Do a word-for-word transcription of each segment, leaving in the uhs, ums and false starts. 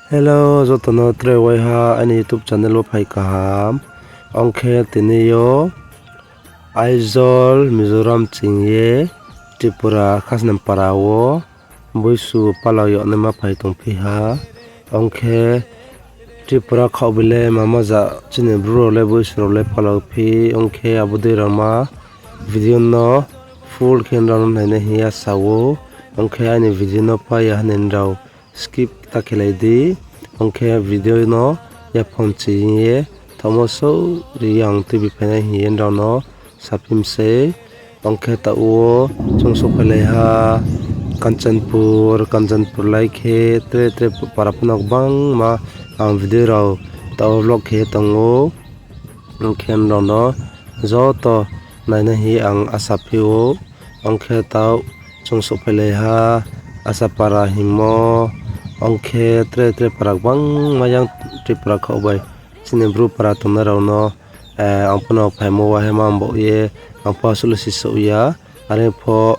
Hello, joto no tre waiha aini YouTube channel wo phai kaham. Ong khe tini yo Aizawl, Mizoram ching ye Tripura Khasnampara wo Boisu palao yagnaima phai tongphi ha. Ong khe Tripura khaoh bai le mama ja chini bru rao le Boisu rao le palao phi. Ong khe abo dei rao ma video no full khe nrao no nainai hing ya sa ou. Ong khe aini video no pai ya hing nrao skip ta khelai di. Ong khe video no yaphon chi ye thaohmo sou ri ang tuibi phainai hing ye nrao no saphi mi sei. Ong khe taoh wo chung souhphailai ha Kanchanpur, Kanchanpur lai khe tre tre para phano gbangma ang video rao taoh wo vlog khe tong ou. Ong khe nrao no joto nainai hing ye ang asa phi ou. Ong khe taoh chung souhphailai ha Asapara hingmo. Ong khe tre tre para gbangma yang Tripura khaoh bai chini bru para tongnai rao no, eh, ang phano phaimo wahe ma baoh ye ang pho asuh le sisouh ya. Are pho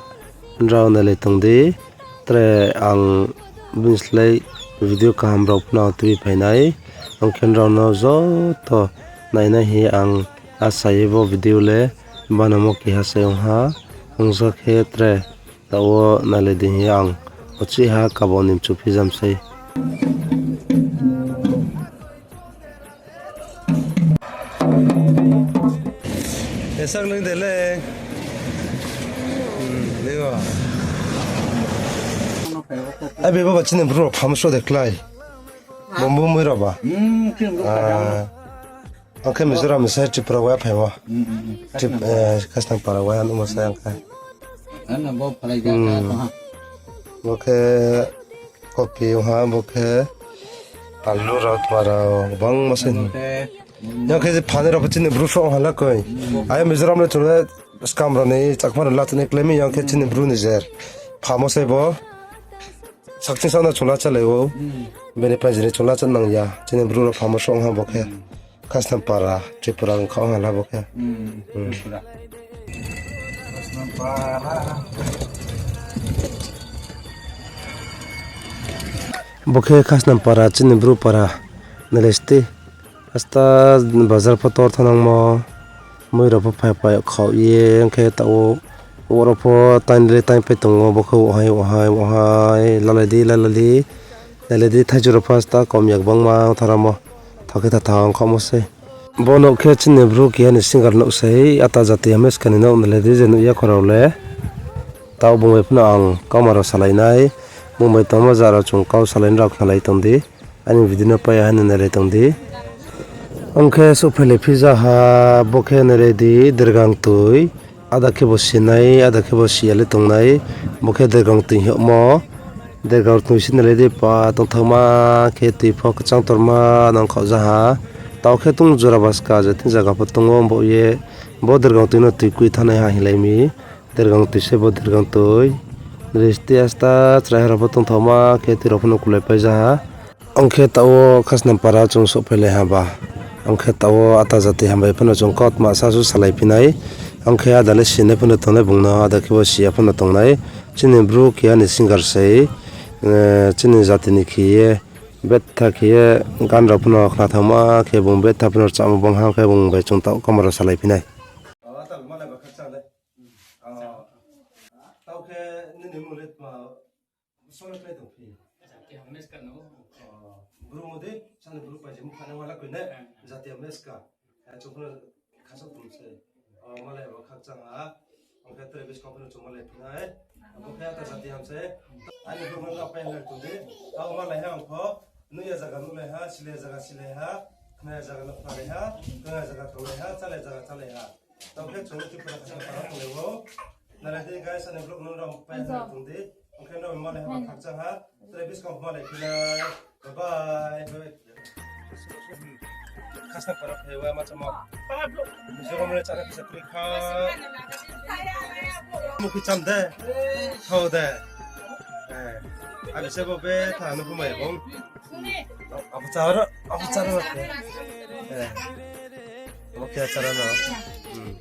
nrao nailai tong di. Tre ang bini slái video kaham rao phano tuibi phainai. Ong khe nrao no joto nainai hing ye ang asa ye bo video le banamo keha se ong ha. Ongja khe tre taoh wo nailai di hing ye ang uchih ha kabo ni mchu phi jam sei. Esak nung de le. Hmm, lego. Ai, bebo ba chini bru rao phamo sro de klái. Bumbu mui rao ba. Hmm, chini bru rao phamo. Ah. Ang khe Mizoram ni sai Tripura wai phaimo. Hmm, hmm, hmm. Trip-, eh, Khasnampara wai ang nuhmo sai ang khe. Ano bo phalai ja Hmm. Bo khe kopi ong ha, bo khe alu rao, tma rao, gbangma se. Bo khe Yang khe je phanai rao pho chini bru song hala koi. Ayo Mizoram le chung le skam rao ni chakma rao la chini klemi yang khe chini bru ni jer. Phamo se bo. Sakching sa no chung la chalai ou. Bini pai jini chung la cha nang ya. Chini bru rao phamo song ha bo khe. Khasnampara, Tripura wng kha hala bo khe. Hmm. Bo khe Khasnampara, chini bru para. Nalai sti. Asta bazar pho tor thanangmo, mui rao pho phai phai khaoh ye, ong khe taoh wo, wo rao pho tain le tain pai tong ou, bo khe wo hai, wo hai, wo hai, lalai di, lalai di, lalai di, thaichu rao pho asta kom ya gbangma ong tharamo, thao khe tha thao ong khaohmo sei. Bo nouh khe chini bru keha ni singer nouh sei, ata jati hamya skani nouh nalai di je nuh ya khorao le. Taoh bung bai phano ang kauma rao salai nai, bung bai tongmo ja rao chung kau salai ni rao khnalai tong di. Aini video no paiya haino nailai tong di. Ong khe souhphailai phi ja ha, bo khe nailai di dergang tui. Ada khe bo sinai, ada khe bo siya le tongnai. Bo khe dergang tui hingmo. Dergang tui se nailai di pa tongthokma khe tui pho kchang torma nang khaoh ja ha. Taoh khe tung jora baska je thing zaga pho tong ou bo ye. Bo dergang tui no tui kui thanai ha hinglai mi. Dergang tui se bo dergang tui. Risti asta chrai ha rao pho tongthokma khe tui rao phano kulai pai ja ha. Ong khe taoh wo Khasnampara chung souhphailai ha ba. Ong khe taoh wo ata jati hambai phano chung kautma sasu salai phi nai. Ong khe ada le sinai phano tongnai bung no, ada khe bo siya phano tongnai. Chini bru keha ni singer sei, eh, chini jati ni khe ye betha khe ye gan rao phano khnathokma khe bung betha phano rchamo bang ha khe bung bai chung taoh kauma rao salai phi nai. Taoh khe nini mung le tma solo khlai tong phi? Jati hamya ska no. Bru mo de, sani bru pai je mung phana wala koi ne. Jati hamya ska. Chung phano khasok tong se. Malai ba khakchang ha. Ong khe tre buskang phano chung malai phi nai. Abo khe ata jati ham se. Ani bru mo ka pai halai tong di. Taoh malai ha ong pho. Nui ya jaga nulai ha, silai ya jaga silai ha. Khna ya jaga no khnalai ha. Tong ya jaga tonglai ha, chalai ya jaga chalai ha. Tao khe chung Tripura Khasnampara tonglai ou. Nalai di guys, ani vlog no rom pai tong di. Ong khe nrao malai ha, khakchang ha. Tre buskang malai phi nai. Bye bye. Khasnampara phai wa ma chamo. Mizoram le chana kisa kri kha. Mukhi cham de. Thao de. Eh. Abi se bo be tha no phumai bong. Abo charo, abo charo. Eh. Abo khe charo no. Hmm.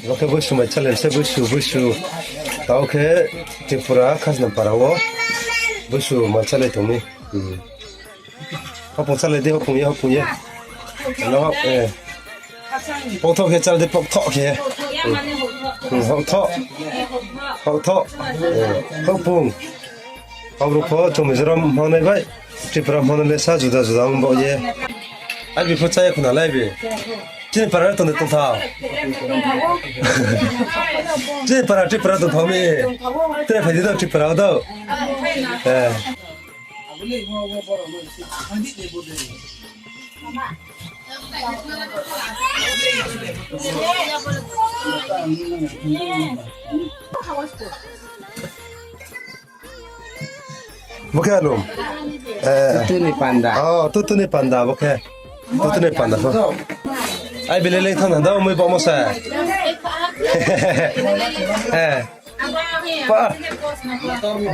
Abo khe Boisu mai challenge se Boisu, Boisu. Tao khe Tripura Khasnampara wo busu mal chálai tong mi. Hopung chálai di, hopung ye, hopung ye. Ano, eh. Pokthoh khe chálai di, pokthoh khe. Hmm, hopung. Hopung. Abo pho chung Mizoram hmangnai bai Tripura hmangnai le sa juda juda ong baoh ye. Aibi pho chá ya khna le aibi. Chini para tong de tongthao. Chini para Tripura tongthao mi. Tre phai di do Tripura do. Eh. Bo khe alum. Eh. Tutu ni panda. Oh, tutu ni panda, bo khe. Tutu ni panda, ho. Ai, bile leng thang na, da, mui bo mo sa. Eh. Pa.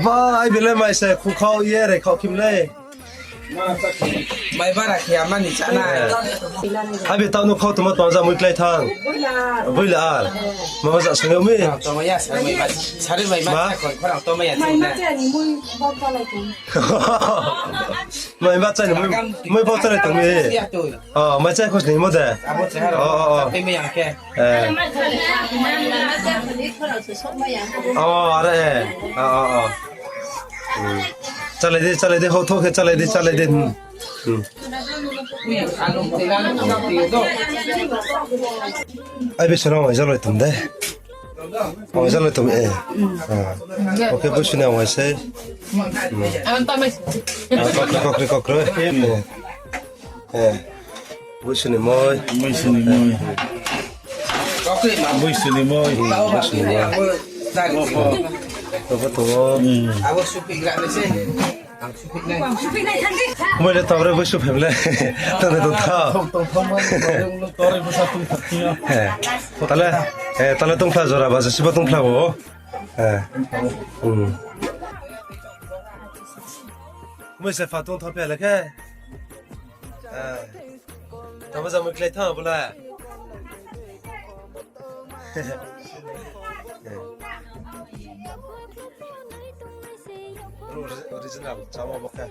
Ba, ai, bile mai sa, khu khau ye re, khau kim le. Mai bara khe ama ni chana. Eh. Abi tau no khau tuma tau ja mui klái thang. Bui la ar. Ma ba ja song yo mi. Toma ya, sari mai ba. Sari mai ma. Ma? Khon khorang toma ya. Mai ma chá ni mui bau chálai tong. Mai ma chá ni mui, mui bau chálai tong mi. Oh, mai chá khos ni mo de. Abo chá. Oh, oh, oh. Tei mai yang khe. Eh. Oh, are. Oh, oh, oh. Hmm. Chálai di, chálai di, hau thok khe chálai di, chálai di. Hmm. Hmm. Ai, bisi no ang jalai tong de. Ang jalai tong, eh. Ah. Okay, busu ni ang waisai. Hmm. Ah, kokri, kokri, kokri. Eh. Eh. Busu ni moi. Busu ni moi. Busu ni moi. Hmm, busu ni moi. Abo tongo. Hmm. Abo supi gra ni se. Moi le tabre busu family. Tane tongthao. Eh, tale, eh, tale tongphla jora ba, jasibo tongphla bo. Eh. Hmm. Moi se pha tongthao phe le khe. Eh. Tamo ja moi klái thang bo le. Ori-, original, chama bo khe.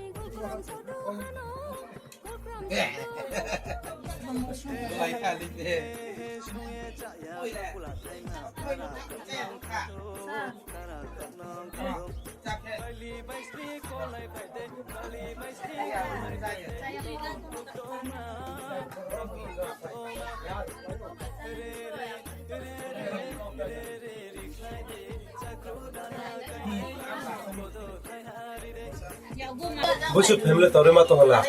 Busu family tore ma tong hala.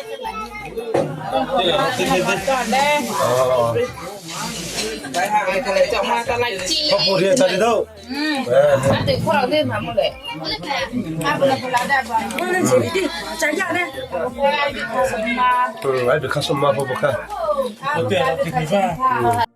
Oh. Papu ria chari dou. Hmm. Eh. Hmm, ai bikha summa bo bokha. Hmm.